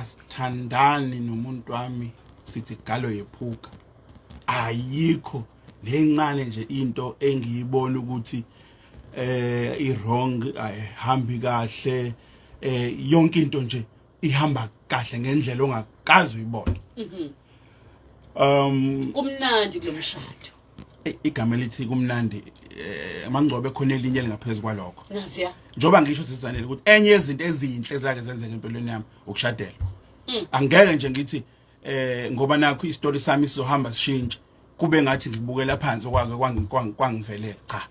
Asithandani nomuntu wami, sithi galo yephuka. Ayikho lencane nje into engiyibona ukuthi i wrong, ayihambi kahle. Yonke into nje ihamba kahle ngendlela ongakazi uyibona. Kumnandi kulomshado. Igama elithi kumnandi, amangcobo khona elinye elingaphezulu kwalokho. Naziya. Njoba ngisho, sizanele, ukuthi enye yezinto ezinhle zake zenzeka empilweni yami ukushadela. Angeke nje ngithi ngoba nakho istory sami sizohamba sishintshe, kube ngathi ngibukela phansi okwake kwangivelela. Cha,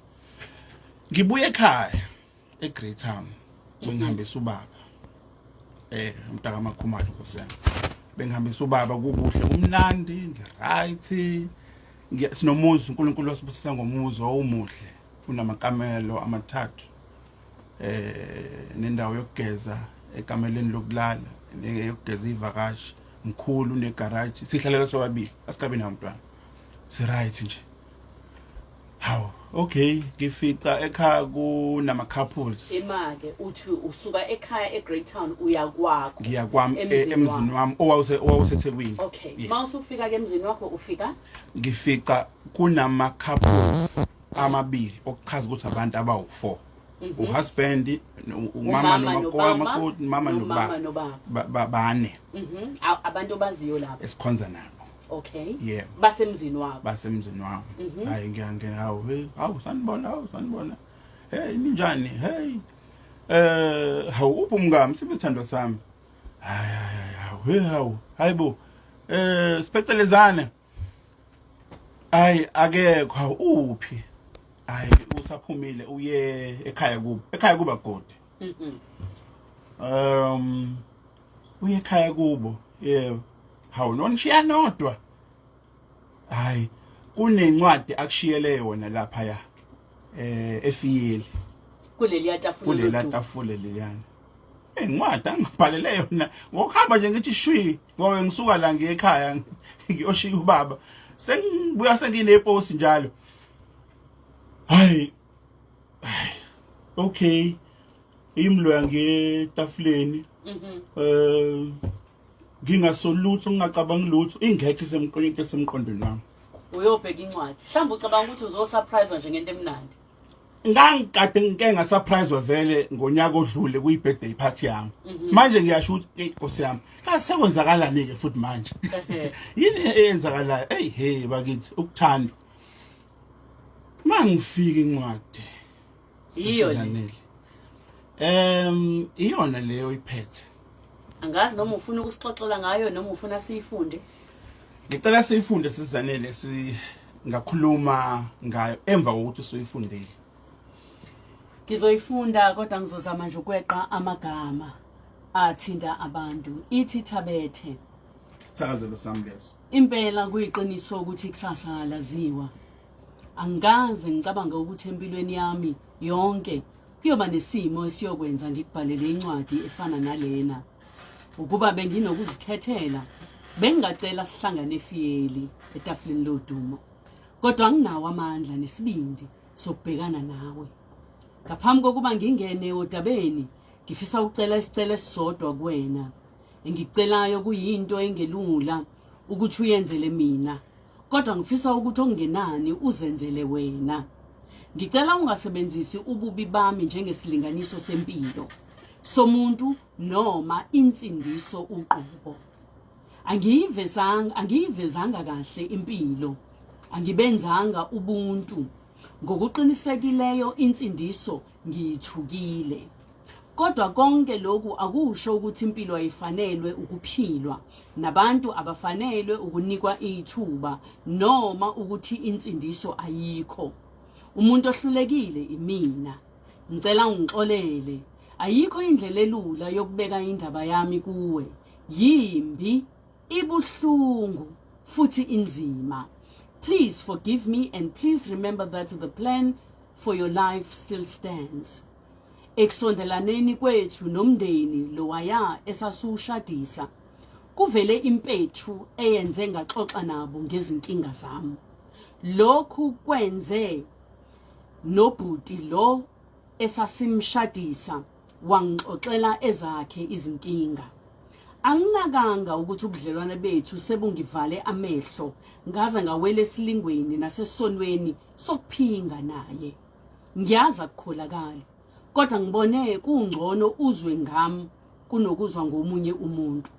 ngibuye ekhaya eGreytown, bengihambisa ubaba, umntaka amakhumalo, nkosi yami. Bengihambisa ubaba, kukuhle, kumnandi, ngiright. Sinomuzi, uNkulunkulu wasibusisa ngomuzi owumuhle, unamakamelo amathathu, nendawo yokugeza ekameleni lokulala, neyokugeza ivakashi, mkhulu, negarage. Sihlalela sobabili, asikabi nawo umntwana, si right nje. Hawu, okay, ngifica ekhaya kunama couples. Imake uthi usuka ekhaya eGreytown uya kwakho? Ngiya kwami. Emzini. Emzini wami owawuseThekwini. Okay. Yes. Mawusufika ke emzini wakho, ufika? Ngifica kunama couples amabili, okuchaza ukuthi abantu abawu4, uhusband, umama, Umama. Nomakoti, mama. Nomama. Nobaba. Nobaba. Bane. Abantu obaziyo lapho? Esikhonza nabo. Yebo. Basemzini wakho? Basemzini wami. Hayi, ngiyangena, hawu, hey, hawu, sanibona, hawu, sanibona, hey, ninjani? Hey, hawu, uphi umngami sibithandwa sami? Hayi, hayi, hawu, hey, hawu, hayibo, sipecelezane. Hayi, akekho. Hawu, uphi? Hayi, usaphumile, uye ekhaya kubo, ekhaya kuba gode. Uye ekhaya kubo, yebo. Hawu, nonishiya nodwa. Hayi, kunencwadi akushiyele yona lapha ya efiyeli. Kuleliya tafula? Kulela lodumo. Tafula leliyana, incwadi angibhalele yona ngokuhamba nje, ngithi shwi, ngoba ngisuka la ngiye ekhaya ngiyoshiya ubaba, sengibuya sengineposi njalo. Hayi, hayi, okay, imloya ngetafuleni. Ngingasolutho, ngingacabangi lutho, ingekho isemqondweni, into esemqondweni wami. Uyobheka incwadi, mhlawumbe ucabanga ukuthi uzosurprise nje ngento emnandi. Ngangikade ngike ngasurprise vele ngonyaka odlule kuyi birthday party yami. Manje ngiyasho ukuthi, hey, Nkosi yami, kasekwenzakalani ke futhi manje? Yini eyenzakalayo? Hey, hey, bakithi, ukuthandwa. Mangifika, incwadi. Yiyo le. Sisizanele. Iyona leyo iphethe. Angazi noma ufuna ukusixoxela ngayo noma ufuna siyifunde. Ngicela siyifunde, sizanele, singakhuluma ngayo emva kokuthi usuyifundile. Ngizoyifunda, kodwa ngizozama nje ukweqa amagama athinta abantu. Ithi, Thabethe. Thakazelo sami leso. Impela kuyiqiniso ukuthi kusasa laziwa. Angikaze ngicabanga ukuthi empilweni yami yonke kuyoba nesimo esiyokwenza ngikubhalele incwadi efana nalena. Ukuba benginokuzikhethela, bengingacela sihlangane efiyeli etafuleni lodumo. Kodwa anginawo amandla nesibindi sokubhekana nawe. Ngaphambi kokuba ngingene odabeni, ngifisa ukucela isicelo esisodwa kuwena. Engikucelayo kuyinto engelula ukuthi uyenzele mina, kodwa ngifisa ukuthi okungenani uzenzele wena. Ngicela ungasebenzisi ububi bami njengesilinganiso sempilo somuntu noma insindiso uqobo. Angiyivezanga kahle impilo, angibenzanga ubuntu. Ngokuqinisekileyo insindiso ngiyithukile. Kodwa konke lokhu akusho ukuthi impilo ayifanelwe ukuphilwa, nabantu abafanelwe ukunikwa ithuba, noma ukuthi insindiso ayikho. Umuntu ohlulekile imina. Ngicela ungixolele. Ayikho indlela elula yokubeka indaba yami kuwe. Yimbi, ibuhlungu futhi inzima. Please forgive me and please remember that the plan for your life still stands. Ekusondelaneni kwethu nomndeni lowaya esasushadisa, kuvele impethu eyenze ngaxoxa nabo ngezinkinga zami. Lokhu kwenze nobhuti lo esasimshadisa wangixoxela ezakhe izinkinga. Anginakanga ukuthi ubudlelwane bethu sebungivale amehlo ngaze ngawela esilingweni nasesonweni sokuphinga naye. Ngiyazi akukholakali kodwa ngibone kungcono uzwe ngami kunokuzwa ngomunye umuntu.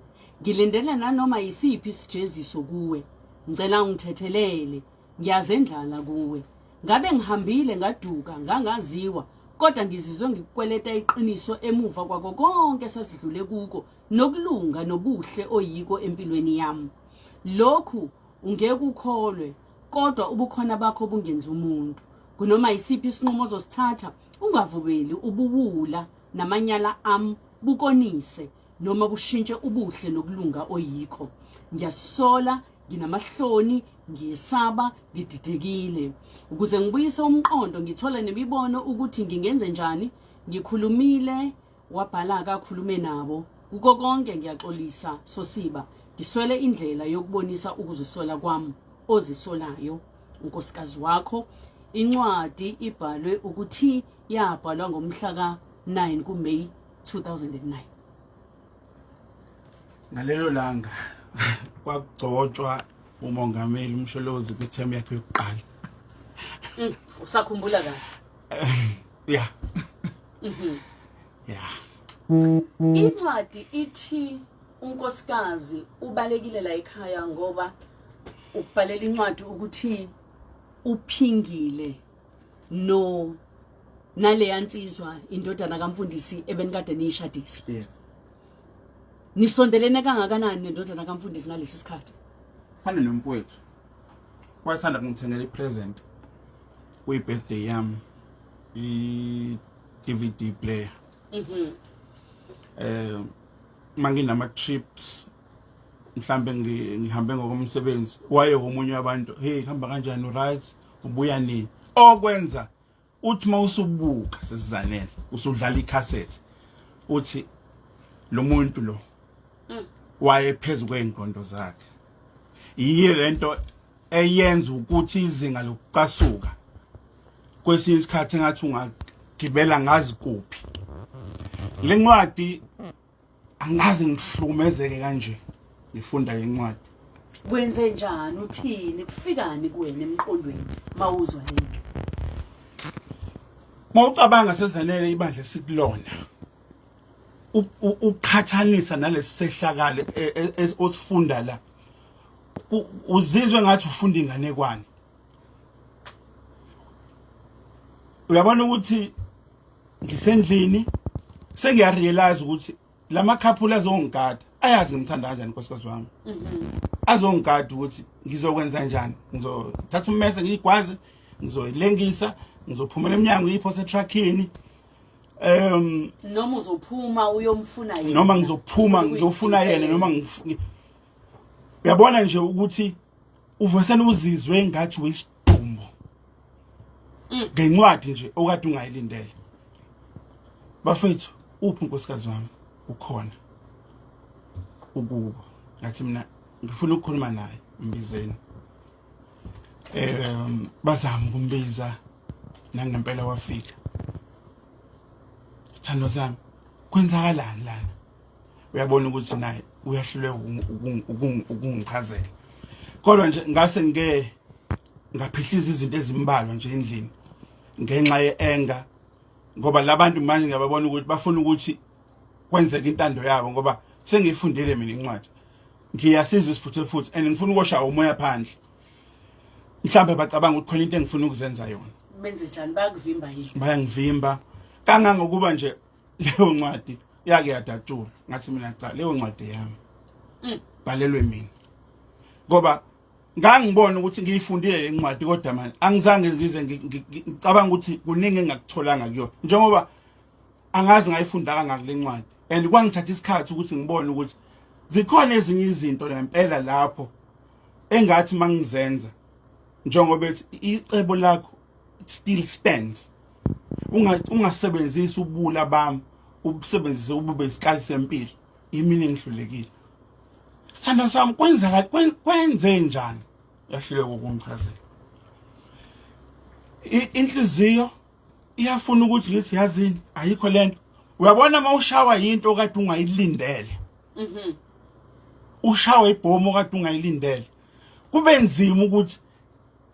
Ngilindele nanoma yisiphi isijeziso kuwe. Ngicela ungithethelele ngiyazendlala kuwe. Ngabe ngihambile ngaduka ngangaziwa kodwa ngizizwe ngikukweleta iqiniso emuva kwako konke sasidlule kuko nokulunga nobuhle oyiko empilweni yami. Lokhu ungeke ukholwe kodwa ubukhona bakho bungenza umuntu. Kunoma yisiphi isinqumo ozosithatha ungavumeli ubuwula namanyala am bukonise noma bushintshe ubuhle nokulunga oyikho. Ngiyasola nginamahloni ngiyesaba ngididekile ukuze ngibuyise umqondo ngithole nemibono ukuthi ngingenze njani ngikhulumile wabhala akakhulume nabo kuko konke ngiyaxolisa sosiba ngiswele indlela yokubonisa ukuzisola kwami ozisolayo unkosikazi wakho incwadi ibhalwe ukuthi yabhalwa ngomhla ka-9 kuMay 2009 Ngalelo langa kwakugcotshwa umongameli uMsholozi kwithemu yakhe yokuqala. Usakhumbula kahle? Yeah. Yeah. Incwadi ithi unkosikazi ubalekile la ekhaya ngoba ukubhalela incwadi ukuthi uphingile no naleya nsizwa indodana kamfundisi ebenikade niyishadisa. Yes. Nisondelene kangakanani nendodana kamfundisi ngalesi sikhathi? Fana nomfowethu. Wathanda kungithengela ipresent kuyi birthday yami i DVD player. Manginama trips mhlambe ngihambe ngokomsebenzi waye omunye wabantu hey hamba kanjani right ubuya nini okwenza uthi mawusubuka sesizanele usudlala icassette uthi lo muntu lo wayephezulu kwengqondo zakhe yiye lento eyenza ukuthi izinga lokucasuka kwesinye isikhathi engathi ungagibela ngazi kuphi lencwadi angazi ngihlukumezeke kanje ngifunda lencwadi. Wenze njani uthini kufikani kuwena emqondweni mawuzwa lento? Mawucabanga sezanele ibandla esikulona uqhathanisa nalesisehlakalo osifunda la uzizwe ngathi ufunda inganekwane. Uyabona ukuthi ngisendlini sengiyarealize ukuthi lama couple azongigada ayazi ngimthanda kanjani nkosikazi wami. Azongigada ukuthi ngizokwenza njani, ngizothatha ummese ngiyigwaze, ngizoyilengisa, ngizophumela emnyango ngiyiphose etruckini. Noma uzophuma uyomfuna yena, noma ngizophuma ngiyofuna yena, noma uyabona nje ukuthi uvesele uzizwe ngathi uyisidumbu ngencwadi nje okade ungayilindele. Bafethu, uphi unkosikazi wami? Ukhona ukubo. Ngathi mina ngifuna ukukhuluma naye, mbizeni. Bazama ukumbiza nangempela wafika. Sithando sami, kwenzakalani lana? Uyabona ukuthi naye uyahluleka ukungichazela. Kodwa nje ngase ngike ngaphihliza izinto ezimbalwa nje endlini ngenxa ye-anger, ngoba labantu manje ngiyababona ukuthi bafuna ukuthi kwenzeke intando yabo, ngoba sengiyifundile mina incwadi, ngiyasizwa isifuthe futhi and ngifuna ukosha umoya phandle. Mhlambe bacabanga ukuthi khona into engifuna ukuzenza yona. Benze njani? Bayakuvimba yini? Bayangivimba kangangokuba nje leyo ncwadi yake yadatshulwa. Ngathi mina cha, leyo ncwadi yami bhalelwe mina, ngoba ngangibona ukuthi ngiyifundile le ncwadi, kodwa manje angizange ngize ngicabanga ukuthi kuningi engakutholanga kuyona, njengoba angazi ngayifunda kangaka le ncwadi. And kwangithatha isikhathi ukuthi ngibone ukuthi zikhona ezinye izinto ngempela lapho engathi mangizenza, njengoba ethi icebo lakho still stands, ungasebenzisi ubula bami ubusebenzise ubube isikali sempilo. Yimina engihlulekile, sithando sami, kwenzeka kwenze njani? Yahluleka ukungichazela. Inhliziyo iyafuna ukuthi ngithi yazini ayikho lento. Uyabona mawushawa yinto okade ungayilindele. Ushawe ibhomu kade ungayilindele, kube nzima ukuthi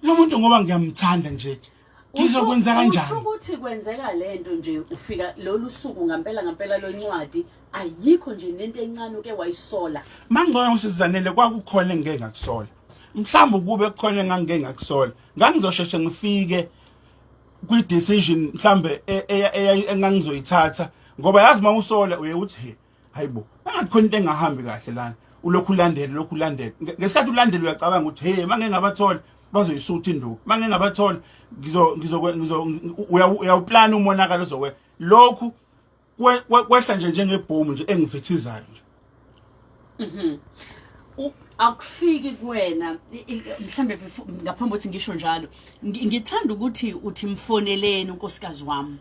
lo muntu, ngoba ngiyamthanda nje, ngizokwenza kanjani? Usho ukuthi kwenzeka lento nje, ufika lolu suku ngampela ngampela loncwadi, ayikho nje nento encane uke wayisola? Mangcono usizanele, kwakukhona engeke ngakusola. Mhlawumbe kube kukhona engangike ngakusola, ngangizosheshe ngifike kwi-decision mhlambe engangizoyithatha, ngoba yazi uma usola uye uthi, "He, hayibo, angathi khona into engahambi kahle lana." Ulokhu ulandela, ulokhu ulandela. Ngesikhathi ulandela uyacabanga ukuthi, "Hey, mangeke ngabathola bazoyisutha induku, mangeke ngabathola ngizo ngizo ngizo." Uyawuplana umonakalo ozowe. Lokhu kwehla nje njengebhomu nje engivithizayo nje. Akufiki kuwena mhlambe ngaphambi kokuthi ngisho njalo, ngithanda ukuthi uthi mfoneleni unkosikazi wami.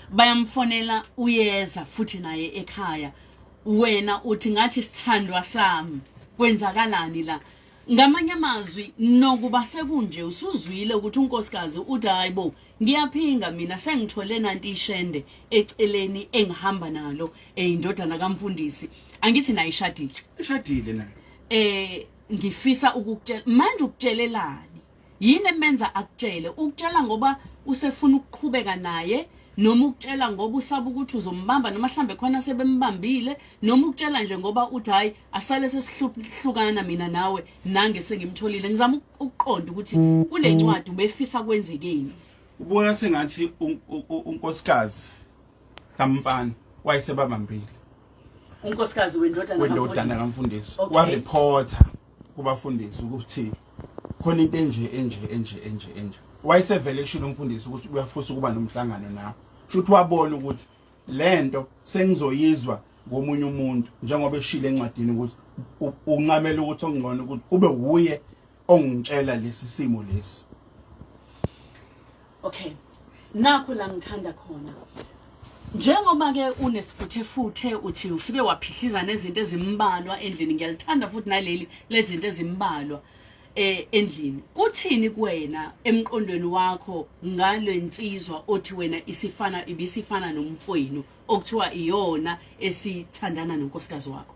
Bayamfonela, uyeza futhi naye ekhaya. Wena uthi ngathi sithandwa sami, kwenzakalani la? Ngamanye amazwi, nokuba sekunje usuzwile ukuthi unkosikazi uthi, "Hayibo, ngiyaphinga mina, sengithole nanti ishende eceleni engihamba nalo, eyindodana kamfundisi." Angithi naye ishadile? Ishadile naye. Ngifisa ukukutshela manje, ukutshelelani? Yini emenza akutshele? Ukutshela ngoba usefuna ukuqhubeka naye, noma ukutshela ngoba usaba ukuthi uzombamba, noma mhlambe khona sebembambile, noma ukutshela nje ngoba uthi, "Hayi, asale sesihlukana mina nawe, nange sengimtholile"? Ngizama ukuqonda ukuthi kule ncwadi ubefisa kwenzekeni. Ubona sengathi unkosikazi kamfana wayesebabambile. Unkosikazi wendodana? Wendodana kamfundisi. Wareporta kubafundisi ukuthi khona into enje enje enje enje enje. Wayesevele eshilo umfundisi ukuthi uyafisa ukuba nomhlangano nawe. Shuthi wabona ukuthi lento sengizoyizwa ngomunye umuntu, njengoba eshilo encwadini ukuthi uncamela ukuthi okungcono ukuthi kube wuye ongitshela lesi simo lesi. Okay, nakho la ngithanda khona, njengoba ke unesifuthe uthi usuke waphihliza nezinto ezimbalwa endlini. Ngiyalithanda futhi naleli lezinto ezimbalwa endlini. Kuthini kuwena emqondweni wakho ngalensizwa othi wena isifana, ibisifana nomfowenu, okuthiwa iyona esithandana nonkosikazi wakho?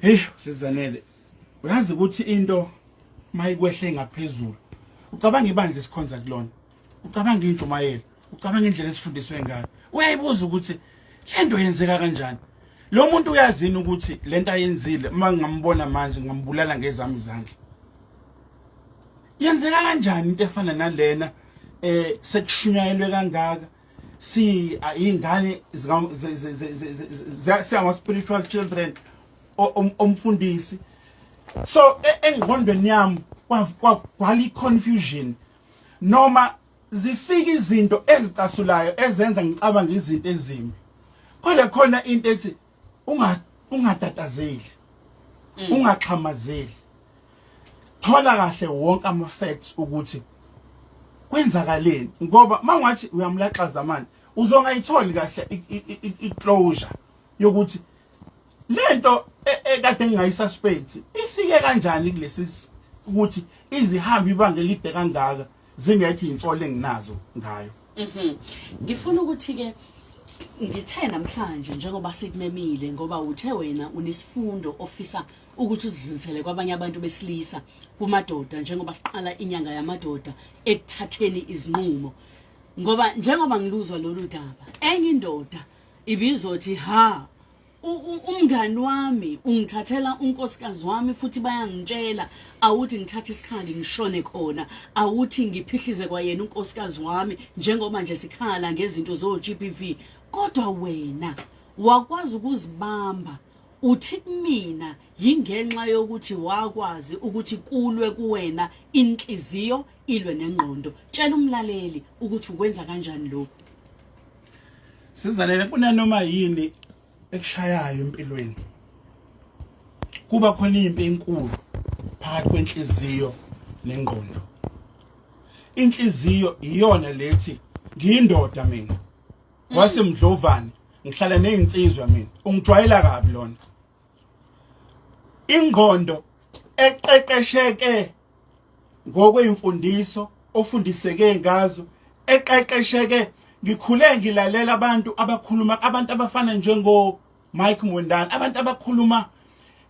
Hey, sizanele, uyazi ukuthi into mayikwehle ngaphezulu, ucabanga ibandla esikhonza kulona, ucabanga intshumayelo, ucabanga indlela esifundiswe ngayo, uyayibuza ukuthi lento yenzeka kanjani. Lo muntu uyazini ukuthi lento ayenzile, uma ngingambona manje ngingambulala ngezami izandla? Yenzeka kanjani into efana nalena, sekushunyayelwe kangaka, si ingane siyama spiritual children omfundisi? So engqondweni yami kwali confusion, noma zifika izinto ezicasulayo ezenza ngicabanga izinto ezimbi, kodwa khona into ethi ungatatazeli, ungaxhamazeli, thola kahle wonke ama facts ukuthi kwenzakaleni, ngoba mawungathi uyamlaxaza manje uzongayitholi kahle i-closure yokuthi lento ekade ngingayisuspect ifike kanjani kulesi, ukuthi izihambi ibanga elide kangaka zingekho insolo enginazo ngayo. Ngifuna ukuthi ke ngithe namhlanje njengoba sikumemile, ngoba uthe wena unesifundo ofisa ukuthi uzidlulisele kwabanye abantu besilisa, kumadoda, njengoba siqala inyanga yamadoda ekuthatheni izinqumo. Ngoba njengoba ngiluzwa lolu daba, enye indoda ibizothi, "Ha, umngani wami ungithathela unkosikazi wami futhi bayangitshela, awuthi ngithathe isikhali ngishone khona, awuthi ngiphihlize kwayena unkosikazi wami, njengoba nje sikhala ngezinto zo-GBV." Kodwa wena wakwazi ukuzibamba, uthi kumina yingenxa yokuthi wakwazi ukuthi kulwe kuwena inhliziyo ilwe nengqondo. Tshela umlaleli ukuthi ukwenza kanjani lokhu. Sizalele, kunanoma yini ekushayayo empilweni, kuba khona impi enkulu phakathi kwenhliziyo nengqondo. Inhliziyo iyona lethi, "Ngiyindoda mina wasemdlovane, ngihlala nezinsizwa mina, ungijwayela kabi lona." Ingqondo eqeqesheke ngokwemfundiso ofundiseke ngazo, eqeqesheke, ngikhule ngilalela abantu abakhuluma, abantu abafana njengo Mike Mwendana, abantu abakhuluma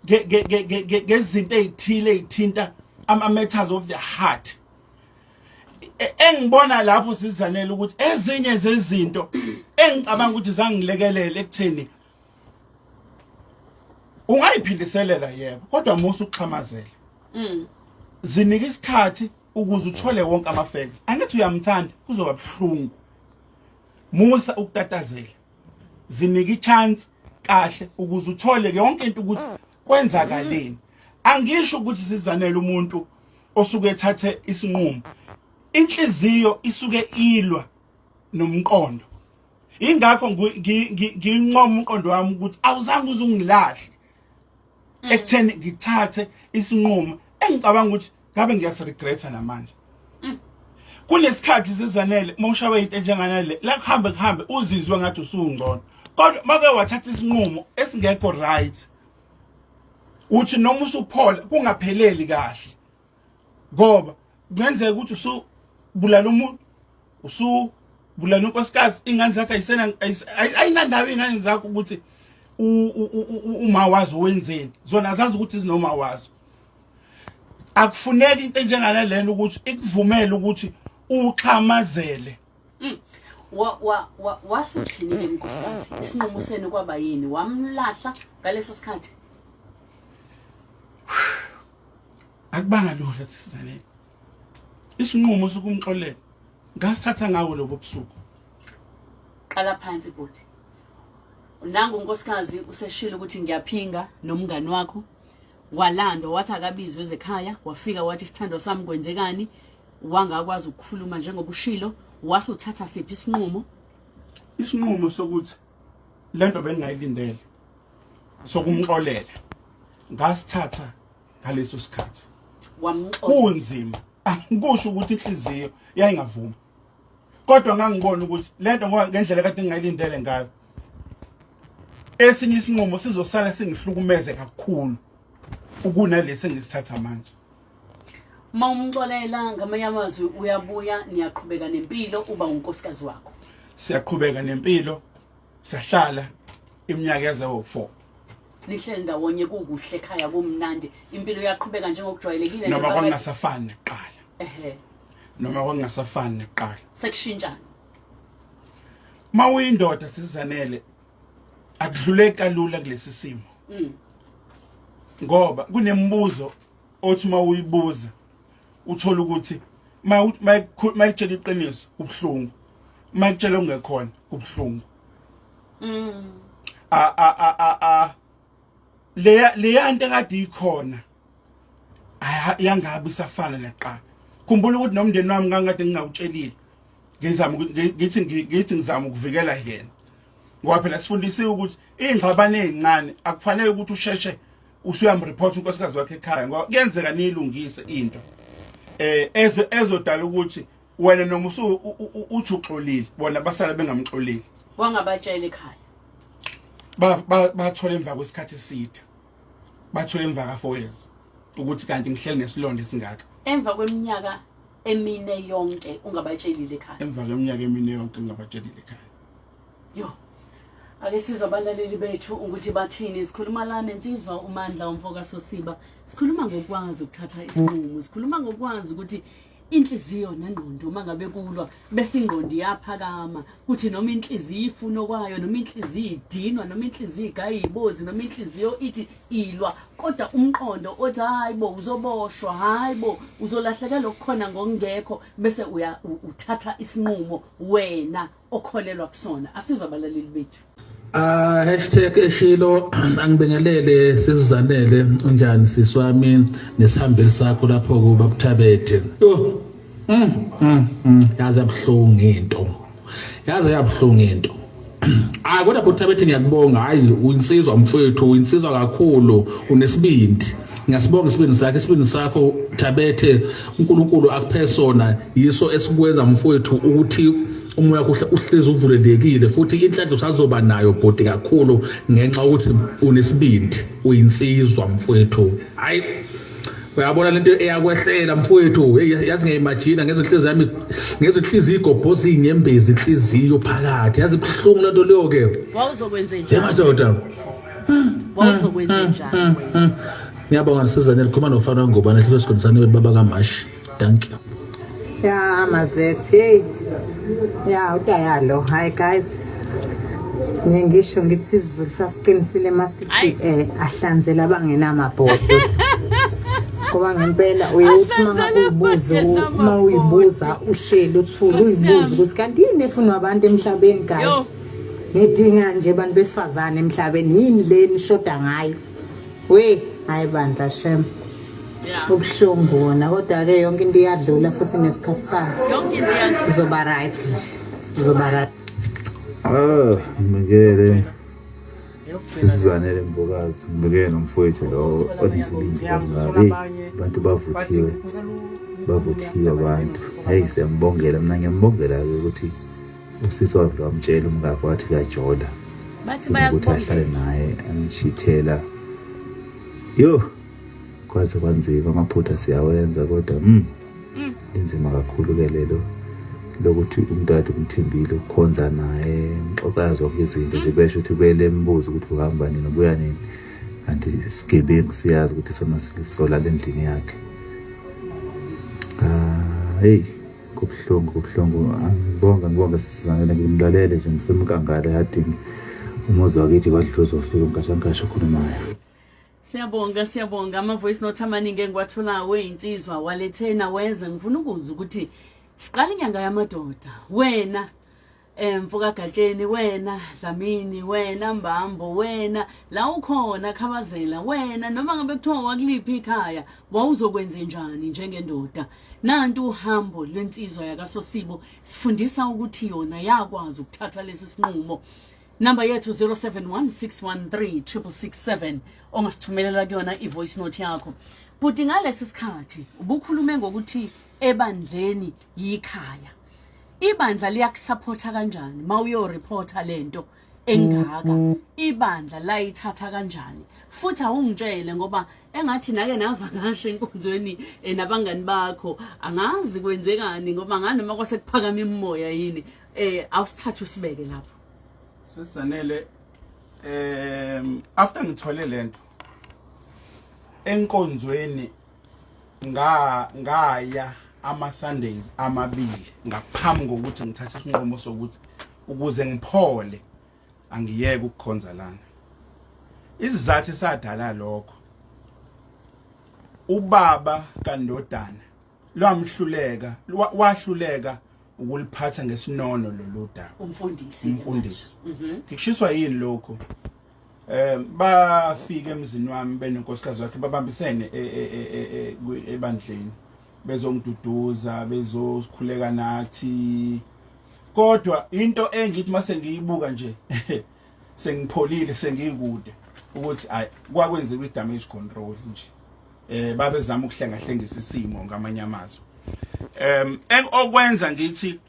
ngezinto ezithile ezithinta ama matters of the heart. Engibona lapho sizanele ukuthi ezinye zezinto engicabanga ukuthi zangilekelela ekutheni ungayiphindiselela, yebo, kodwa musa ukuxhamazela. Zinika isikhathi ukuze uthole wonke ama facts. Angithi uyamthanda, kuzoba buhlungu. Musa ukutatazela, zinika ichance kahle ukuze uthole yonke into ukuthi kwenzakaleni. Angisho ukuthi sizanele umuntu osuke ethathe isinqumo, inhliziyo isuke ilwa nomqondo. Ingakho ngincoma umqondo wami ukuthi awuzange uzungilahle ekutheni ngithathe isinqumo engicabanga ukuthi ngabe ngiyasiregreta namanje. Kunesikhathi sizanele mawushawe into enjenganale la, kuhambe kuhambe uzizwe ngathi usungcono, kodwa make wathatha isinqumo esingekho right, uthi noma usuphola kungapheleli kahle, ngoba kungenzeka ukuthi usubulala umuntu, usubulala unkosikazi, ingane zakho ayisena, ayinandawo ingane zakho ukuthi uma wazo wenzeni, zona zazi ukuthi zinoma wazo. Akufuneki into enjengalena ukuthi ikuvumele ukuthi uxhamazele. Wa wa wa wasuthini ke nkosikazi? Isinqumo senu kwaba yini? Wamlahla ngaleso sikhathi? Akubanga lula, sizanele. Isinqumo sokumxolela ngasithatha ngawo lobo busuku. Qala phansi bhuti. Nangu unkosikazi useshilo ukuthi ngiyaphinga nomngani wakho. Walandwa, wathi akabizwe ezekhaya, wafika wathi isithando sami kwenzekani, wangakwazi ukukhuluma njengoba ushilo. Wasuthatha siphi isinqumo? Isinqumo sokuthi lento bengingayilindele sokumxolela ngasithatha ngaleso sikhathi. Wamxolela? Kunzima, angikusho ukuthi inhliziyo yayingavuma, kodwa ngangibona ukuthi lento, ngoba ngendlela kade ngingayilindele ngayo, esinye isinqumo sizosala singihlukumeze kakhulu ukunalesi engisithatha manje. Uma umxolela, ngamanye amazwi uyabuya, niyaqhubeka nempilo, uba unkosikazi wakho? Siyaqhubeka nempilo, sahlala iminyaka yaze wo4. Nihleli ndawonye, kukuhle ekhaya, kumnandi, impilo iyaqhubeka njengokujwayelekile? Noma kwangasafani nekuqala. Noma kwangasafani nekuqala. Sekushintshana. Mawuyindoda, sizanele, akudluleki kalula kulesi simo. Ngoba kunemibuzo othi uma uyibuza uthola ukuthi mayikutshela iqiniso kubuhlungu, mayikutshela okungekhona kubuhlungu. A a a a a leya leya nto ekade ikhona yangabe isafana naqala. Khumbula ukuthi nomndeni wami ngangikade ngingawutshelile, ngizama ngithi ngizama ukuvikela yena, ngoba phela sifundisiwe ukuthi iy'ngxabano ey'ncane akufanele ukuthi usheshe usuyamreport unkosikazi wakhe ekhaya, ngoba kuyenzeka niyilungise into ezodala ukuthi wena noma usu uthi uxolile, bona basala bengamxolile. Wangabatshela ekhaya? Bathola emva kwesikhathi eside, bathola emva ka 4 years ukuthi kanti ngihleli nesilonda esingaka. Emva kweminyaka emine yonke ungabatshelile ekhaya? Emva kweminyaka emine yonke ngingabatshelile ekhaya. Yo, ake sizwe abalaleli bethu ukuthi bathini. Sikhuluma la nensizwa uMandla umfoka Sosiba. Sikhuluma ngokwazi ukuthatha isinqumo, sikhuluma ngokwazi ukuthi inhliziyo nengqondo uma ngabe kulwa, bese ingqondo iyaphakama, kuthi noma inhliziyo ifuna okwayo, noma inhliziyo idinwa, noma inhliziyo igaya ibozi, noma inhliziyo ithi ilwa, kodwa umqondo othi hayi bo, uzoboshwa, hayi bo, uzolahlekelwa okukhona ngokungekho, bese uya uthatha isinqumo wena okholelwa kusona. Asizwe abalaleli bethu. Ah hashtag eshilo, angibingelele sizanele, unjani sisi wami nesihambeli sakho lapho kuba buthabethe. Yo. Yazi yabuhlungu into. Yazi yabuhlungu into. Ah kodwa Buthabethe ngiyakubonga, hayi uyinsizwa mfowethu, uyinsizwa kakhulu, unesibindi. Ngiyasibonga isibindi sakhe, isibindi sakho Thabethe, uNkulunkulu akuphe sona, yiso esikwenza mfowethu ukuthi umoya kuhle uhlezi uvulelekile, futhi inhlanhla usazoba nayo bhuti kakhulu ngenxa ukuthi unesibindi, uyinsizwa mfowethu. Hayi Uyabona lento eyakwehlela mfowethu, yazi ngiyayimagina ngezwe inhliziyo yami, ngezwe inhliziyo igobhoza inyembezi, inhliziyo phakathi, yazi ibuhlungu lento leyo ke. Wawuzokwenze njani? Yemadoda. Wawuzokwenze njani? Ngiyabonga Sizane, likhuluma nofana Ngubane sibe sikhondisane baba kaMashi. Thank you. Ya mazethi hey. Ya utayalo. Hi guys. Ngiye ngisho ngithi isiZulu sasiqinisile masithi eh ahlanzela abangenamabhodwe. Ngoba ngempela uye uthi uma ngabe uyibuza uma uyibuza uhleli uthule uyibuza ukuthi kanti yini efunwa abantu emhlabeni guys. Nidinga nje abantu besifazane emhlabeni yini le nishoda ngayo. We hayi bandla shem. Ubuhlungu wona kodwa ke yonke into iyadlula futhi nesikhathi sayo. Yonke into iyadlula. Izoba right. Izoba right. Ah, ngibekele sisizanele mbokazi ngibekele nomfowethu lo onesibindi kangaka hey abantu bavuthiwe bavuthiwe abantu hey siyambongela mina ngiyambongela-ke ukuthi usisi wavele wamtshela umkakhe wathi uyajola bathi ukuthi ahlale naye amshithela yo kwaze kwanzima amaphutha siyawenza kodwa mm. linzima kakhulu ke lelo lokuthi umuntu kade umthembile ukukhonza naye ngixoxa zonke izinto nje besho ukuthi ubele embuzo ukuthi uhamba nini ubuya nini kanti isigebengu siyazi ukuthi sona solala endlini yakhe ah hey Kubuhlungu kubuhlungu angibonga ngibonga sisizanele ngimlalele nje ngisemkangala ehadini umuzi wakithi kwadluza ufika unkashankasha okhulumayo. Siyabonga siyabonga ama voice note amaningi engiwatholayo eyinsizwa walethena weze ngifuna ukuzwa ukuthi siqala inyanga yamadoda wena Eh mfokaGatsheni wena Dlamini wena Mbambo wena la ukhona Khabazela wena noma ngabe kuthiwa wakuliphi ikhaya wawuzokwenza njani njengendoda nantu uhambo lwensizwa yakaSosibo sifundisa ukuthi yona yakwazi ukuthatha lesi sinqumo Number yethu 0716136667 ongasithumelela kuyona i-voice note yakho. Bhuti ngalesi sikhathi ubukhulume ngokuthi ebandleni yikhaya. Ibandla liyakusupport kanjani mawuyoreporta lento engaka? Ibandla layithatha kanjani? Futhi awungitshele ngoba engathi nake navakasha enkonzweni eh, nabangani bakho angazi kwenzekani ngoba nganoma kwase kuphakama imimoya yini eh awusithathe usibeke lapho. Sisanele after ngithole lento enkonzweni nga ngaya ama Sundays amabili ngaphambi kokuthi ngithathe isinqumo sokuthi ukuze ngiphole angiyeke ukukhonza lana isizathu esadala lokho ubaba kandodana lwamhluleka wahluleka ukuliphatha ngesinono lolu daba umfundisi umfundisi ngikushiswa yini lokho bafika emzini wami benonkosikazi wakhe babambisene e, e, e, ebandleni bezongiduduza bezosikhuleka nathi kodwa into engithi mase ngiyibuka nje sengipholile sengikude ukuthi ay kwakwenziwa i-damage control nje babezama ukuhlengahlengisa isimo ngamanye amazwi okwenza ngithi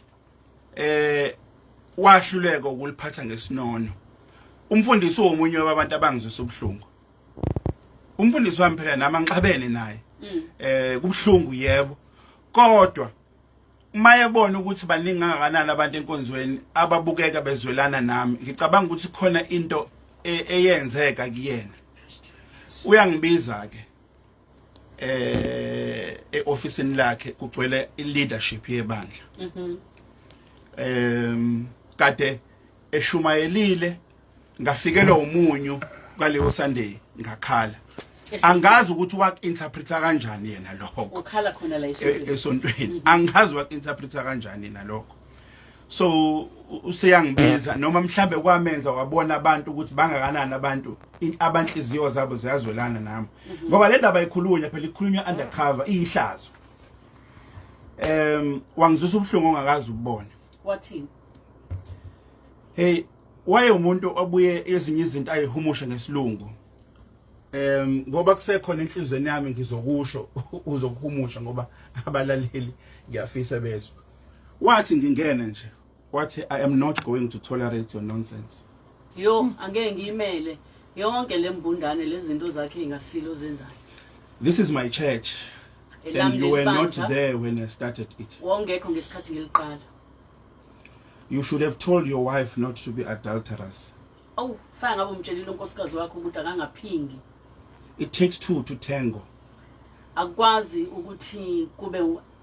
wahluleka ukuliphatha ngesinono umfundisi womunye wabantu abangizwisa ubuhlungu umfundisi wami phela nami angixabene naye kubuhlungu yebo kodwa uma ebona ukuthi baningi kangakanani abantu enkonzweni ababukeka bezwelana nami ngicabanga ukuthi khona into eyenzeka kuyena uyangibiza ke eofisini lakhe kugcwele i-leadership yebandla kade eshumayelile ngafikelwa umunyu kwaleyo Sunday ngakhala angazi ukuthi waku-interpreta kanjani yena lokho ukhala khona la esontweni esontweni angazi waku-interpreta kanjani yena lokho so useyangibiza noma mhlambe kwamenza wabona abantu ukuthi bangakanani abantu abanhliziyo zabo ziyazwelana nami ngoba le ndaba ikhulunywa phela ikhulunywa undercover iyihlazo wangizwisa ubuhlungu ongakazi ukubona wathini hey waye umuntu obuye ezinye izinto ayihumushe ngesilungu ngoba kusekhona enhlizweni yami ngizokusho uzokuhumusha ngoba abalaleli ngiyafisa bezwe wathi ngingene nje wathi I am not going to tolerate your nonsense yo angeke ngiyimele yonke le mbundane lezinto zakhe ingasilo zenzayo. This is my church. Elami And you were not lelibandla. there when I started it. Wawungekho ngesikhathi ngiliqala. You should have told your wife not to be adulterous. Awu, fana ngabe umtshelile unkosikazi wakho ukuthi akangaphingi. It takes two to tango. Akukwazi ukuthi kube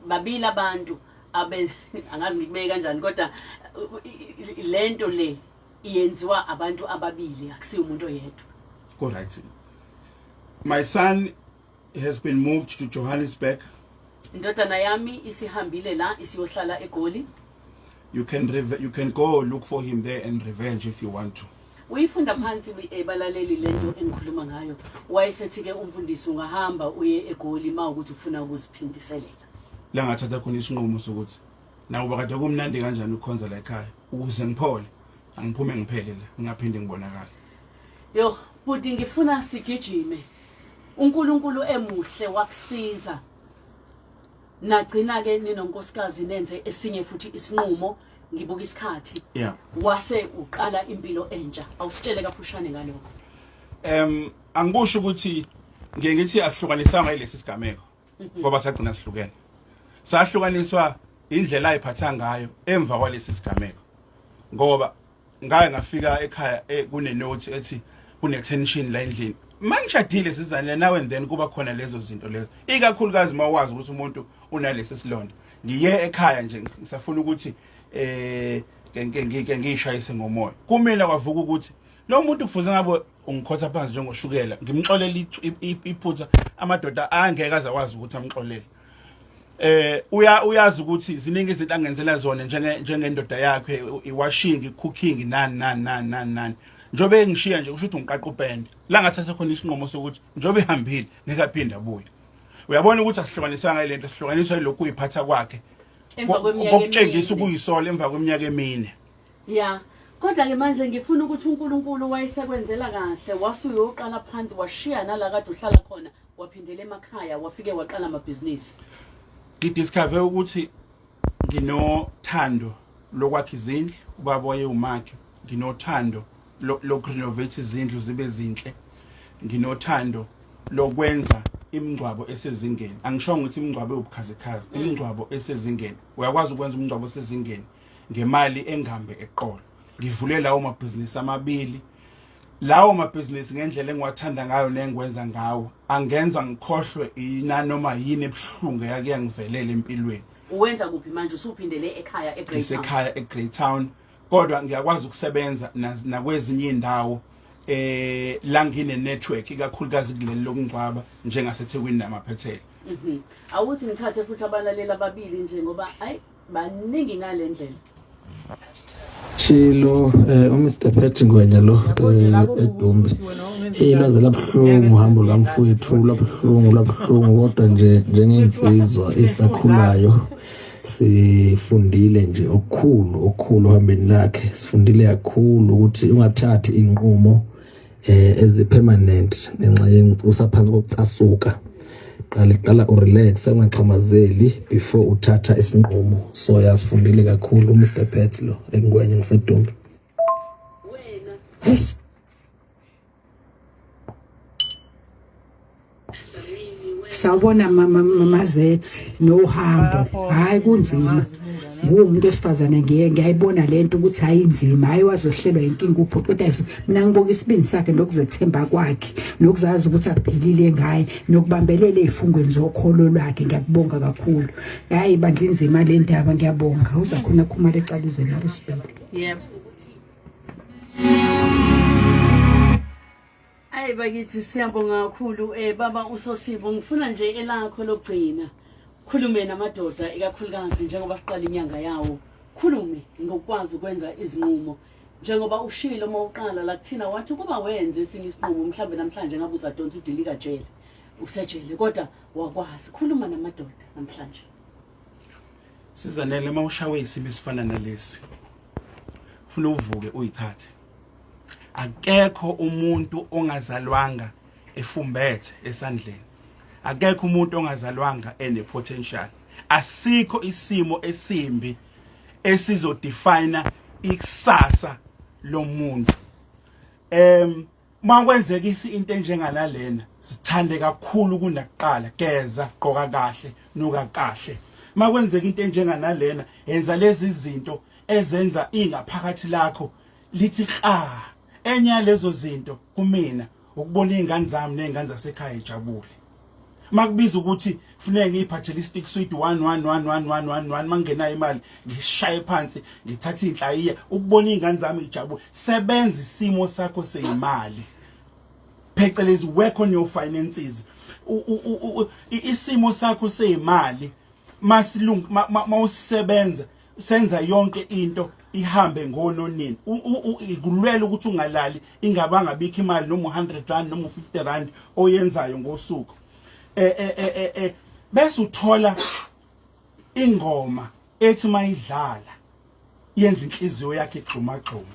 babili abantu abe angazi ngikubeke kanjani kodwa lento le iyenziwa abantu ababili akusiyo umuntu oyedwa. All right. My son has been moved to Johannesburg. Indodana yami isihambile la isiyohlala eGoli. You can go look for him there and revenge if you want to. Uyifunda phansi ebalaleli lento engikhuluma ngayo. Wayesethi ke umfundisi ungahamba uye eGoli uma ukuthi ufuna ukuziphindiselela. La ngathatha khona isinqumo sokuthi nakuba kade kumnandi kanjani ukukhonza la ekhaya ukuze ngiphole angiphume ngiphele la ngingaphinde ngibonakale. Yo, bhuti ngifuna sigijime. uNkulunkulu emuhle wakusiza. Nagcina ke ninonkosikazi nenze esinye futhi isinqumo ngibuka isikhathi. Yeah. Wase uqala impilo entsha. Awusitshele kafushane ngalokho. Angikusho ukuthi ngiye ngithi asihlukanisanga yilesi sigameko ngoba sagcina sihlukene. Sahlukaniswa indlela ayiphatha ngayo emva kwalesi sigameko. Ngoba ngake ngafika ekhaya kune note ethi kune tension la endlini. Mangishadile sizane now and then kuba khona lezo zinto lezo. Ikakhulukazi mawazi ukuthi umuntu unalesi silonda. Ngiye ekhaya nje ngisafuna ukuthi ngike ngishayise ngomoya. Kumina kwavuka ukuthi lo muntu kufuze ngabe ungikhotha phansi njengoshukela ngimxolela iphutha amadoda angeke azakwazi ukuthi amxolele. Uyazi ukuthi ziningi izinto angenzela zona njengendoda yakhe iwashing, cooking nani nani nani nani nani. Njobe engishiya nje kusho ukuthi ungiqaqa upende. La ngathatha khona isinqumo sokuthi njobe ehambile ngeke aphinde abuye. Uyabona ukuthi asihlukaniswanga lento, sihlukaniswa yilokhu uyiphatha kwakhe. Emva kweminyaka Kokutshengisa emine. ukuyisola emva kweminyaka emine. Ya. Kodwa ke manje ngifuna ukuthi uNkulunkulu wayesekwenzela kahle wasuyoqala phansi washiya nala kade uhlala khona waphindela emakhaya wafike waqala amabhizinisi. Ngidiscover ukuthi nginothando lokwakha izindlu, ubaba wayewumakhi. Nginothando lokurenovate izindlu zibe zinhle. Nginothando lokwenza imingcwabo esezingeni. Angishongo ukuthi imingcwabo ewubukhazikhazi, imingcwabo esezingeni. Uyakwazi ukwenza umngcwabo osezingeni ngemali engambe eqolo. Ngivule lawo mabhizinisi amabili. Lawo mabhizinisi ngendlela engiwathanda ngayo nengikwenza ngawo angenza ngikhohlwe inanoma yini ebuhlungu eyake yangivelela empilweni. Uwenza kuphi manje? Usuphindele ekhaya eGreytown? Ngisekhaya eGreytown, kodwa ngiyakwazi ukusebenza nakwezinye indawo la ngine network ikakhulukazi kuleli lokungcwaba njengaseThekwini namaphethelo. Awuthi ngithathe futhi abalaleli ababili nje ngoba ayi baningi ngalendlela. Shilo uMr Pat Ngwenya lo eDumbe. Ilwazi labuhlungu uhambo lwamfowethu labuhlungu kodwa nje njengensizwa esakhulayo sifundile nje okukhulu ohambeni lakhe. Sifundile kakhulu ukuthi ungathathi inqumo ezi permanent ngenxa usaphansi kokucasuka. Qala urelax ungaxhamazeli before uthatha isinqumo. So yasifundile kakhulu uMr Pat lo eNgwenya ngiseDumbe. Sawubona mama Zethi nohambo. Hayi kunzima. Nguwumuntu wesifazane ngiye ngiyayibona lento ukuthi ayinzima, hayi wazohlelwa inkinga ubhuti, kodwa mina ngibuka isibindi sakhe nokuzethemba kwakhe nokuzazi ukuthi akuphilile ngaye nokubambelela ezifungweni zokholo lwakhe. Ngiyakubonga kakhulu. Hayi bandla inzima le ndaba, ngiyabonga. Uzakhona khumala ecaluze nalesibili. Yebo. Ayi bakithi siyabonga kakhulu baba uSosibo, ngifuna nje elakho lokugcina. Khulume namadoda ikakhulukazi njengoba siqala inyanga yawo. Khulume ngokwazi ukwenza izinqumo. Njengoba ushilo uma uqala la kuthina wathi kuba wenze esinye isinqumo mhlambe namhlanje ngabe usadonsa udilika jele. Usejele kodwa wakwazi. Khuluma namadoda namhlanje. Sizanele mawushawe isimo esifana nalesi. Ufuna uvuke uyithathe. Akekho umuntu ongazalwanga efumbethe esandleni. Akekho umuntu ongazalwanga ene potential. Asikho isimo esimbi esizodefine ikusasa lomuntu. Makwenzeka into enjenganalena, sithande kakhulu kunakuqala, geza, gqoka kahle, nuka kahle. Makwenzeka into enjenganalena, yenza lezi zinto ezenza ingaphakathi lakho lithi kra. Enye yalezo zinto kumina ukubona izingane zami nezingane zasekhaya ejabule. Makubiza ukuthi kufuneka ngiyiphathele istick sweet 1 1 1 1 1 1 1, mangenayo imali ngishaye phansi ngithathe inhlayiya, ukubona izingane zami ijabule. Sebenza isimo sakho seyimali, phecelezi work on your finances. Isimo sakho seyimali masilung mawusebenza, senza yonke into ihambe ngononini. Ikulwela ukuthi ungalali ingabanga bikho imali, noma u100 rand noma u50 rand oyenzayo ngosuku, bese uthola ingoma ethi mayidlala yenza inhliziyo yakhe igxuma gxuma.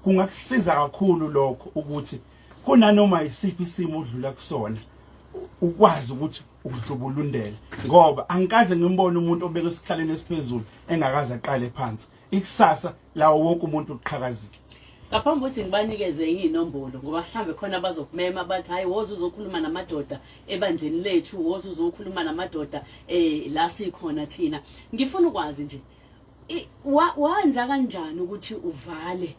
Kungakusiza kakhulu lokho ukuthi kunanoma isiphi isimo odlula kusona ukwazi ukuthi udlubulundele, ngoba angikaze ngimbone umuntu obeke esihlaleni esiphezulu engakaze aqale phansi. Ikusasa lawo wonke umuntu uqhakazile. Ngaphambi kokuthi ngibanikeze iy'nombolo, ngoba mhlawumbe khona bazokumema bathi, "Hhayi, woze uzokhuluma namadoda ebandleni lethu, woze uzokhuluma namadoda la sikhona thina," ngifuna ukwazi nje, wenza kanjani ukuthi uvale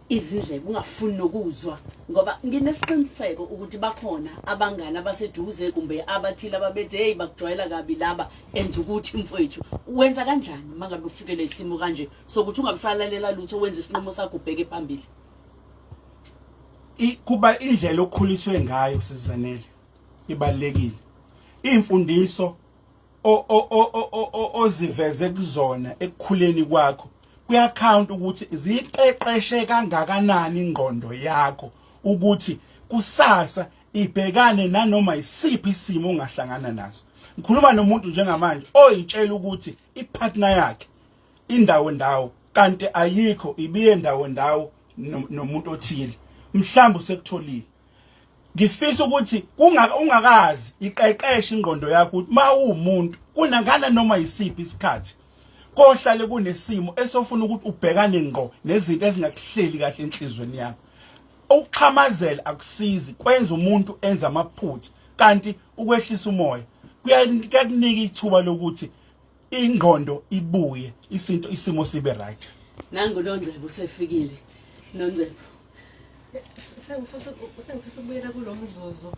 izindlebe ungafuni nokuzwa? Ngoba nginesiqiniseko ukuthi bakhona abangani abaseduze kumbe abathile ababethi, "Hey, bakujwayela kabi laba, enza ukuthi mfowethu." Wenza kanjani uma ngabe ufikelwe isimo kanje sokuthi ungabusalalela lutho, wenza isinqumo sakho, ubheke phambili? Kuba indlela okukhuliswe ngayo, sizanele, ibalekile. Imfundiso oziveze kuzona ekukhuleni kwakho kuya-count ukuthi ziqeqeshe kangakanani ingqondo yakho ukuthi kusasa ibhekane nanoma isiphi isimo ongahlangana naso. Ngikhuluma nomuntu njengamanje oyitshela ukuthi ipartner yakhe indawo ndawo, kanti ayikho, ibiye ndawo ndawo nomuntu othile, mhlawumbe usekutholile. Ngifisa ukuthi ungakazi iqeqeshe ingqondo yakho ukuthi mawumuntu kunangana noma yisiphi isikhathi kohlale kunesimo esofuna ukuthi ubhekane ngqo nezinto ezingakuhleli kahle enhlizweni yakho. Ukuxhamazela akusizi, kwenza umuntu enza amaphutha, kanti ukwehlisa umoya kuyakunika ithuba lokuthi ingqondo ibuye, isinto isimo sibe right. Nangu Nongcebo usefikile. Nongcebo. Sengifisa ukubuyela kulo mzuzu,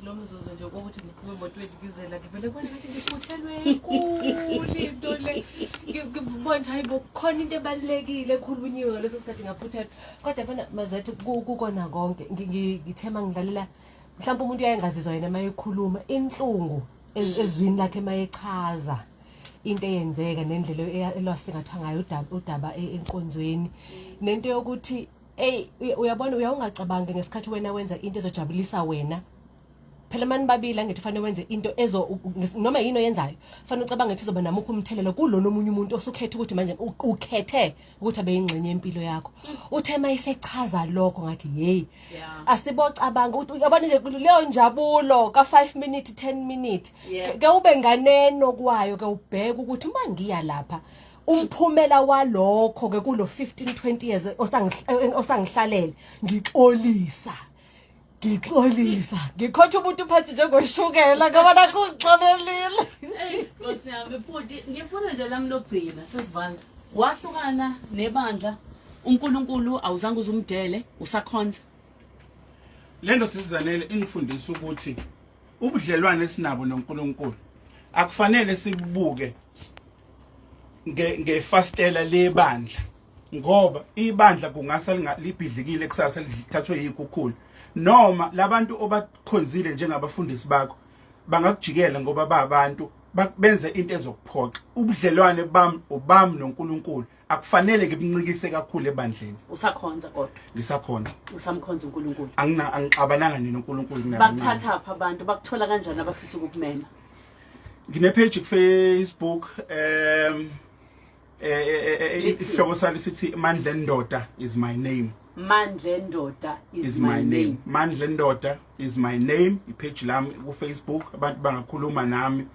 lo mzuzu nje kokuthi ngiphume emotweni ngizela, ngivele kubona ngathi ngiphuthelwe enkulu into le. Ngibona ukuthi hayi bo, khona into ebalulekile ekhulunyiwe ngaleso sikhathi, ngaphuthelwa. Kodwa yabona Mazethu, kukona konke ngithe uma ngilalela, mhlawumbe umuntu uyayengazizwa yena uma ekhuluma inhlungu ezwini lakhe uma echaza into eyenzeka nendlela elwasingathwa ngayo udaba enkonzweni, nento yokuthi ey, uyabona, uyawungacabangi ngesikhathi wena wenza into ezojabulisa wena. Phela mani babili, angithi fanele wenze into ezo noma yini oyenzayo fanele ucabange ukuthi izoba namuphi umthelela kulona omunye umuntu osukhetha ukuthi manje ukhethe ukuthi abe yingxenye yempilo yakho. Uthe uma esechaza lokho ngathi, hey, asibocabanga ukuthi uyabona nje leyo njabulo ka 5 minute, 10 minute, ke ube nganeno kwayo, ke ubheke ukuthi uma ngiya lapha, umphumela walokho ke kulo 15 20 years osangihlalele. Ngixolisa, ngixolisa, ngikhotha umuntu phansi njengoshukela ngoba nakungixolelile. Nkosi yami, futhi ngifuna nje lami lokugcina sesivala. Wahlukana nebandla, uNkulunkulu awuzange uzumdele, usakhonza? Lento, sizanele, ingifundisa ukuthi ubudlelwane esinabo noNkulunkulu akufanele sibuke ngefastela lebandla, ngoba ibandla kungasa libhidlikile kusasa, lithathwe yikukhulu, noma labantu obakhonzile njengabafundisi bakho bangakujikela ngoba babantu, benze into ezokuphoxa. Ubudlelwane bami obami noNkulunkulu akufanele ngibuncikise kakhulu ebandleni. Usakhonza kodwa? Ngisakhonza. Usamkhonza uNkulunkulu? Angina, angixabananga nje noNkulunkulu. Bakuthatha phi abantu, bakuthola kanjani abafisa ukukumema? Ngine page ku Facebook, isihloko salo sithi "Mandla Ndoda is my name." Mandla Ndoda is my name. Mandla Ndoda is my name, ipage lami ku Facebook, abantu bangakhuluma nami.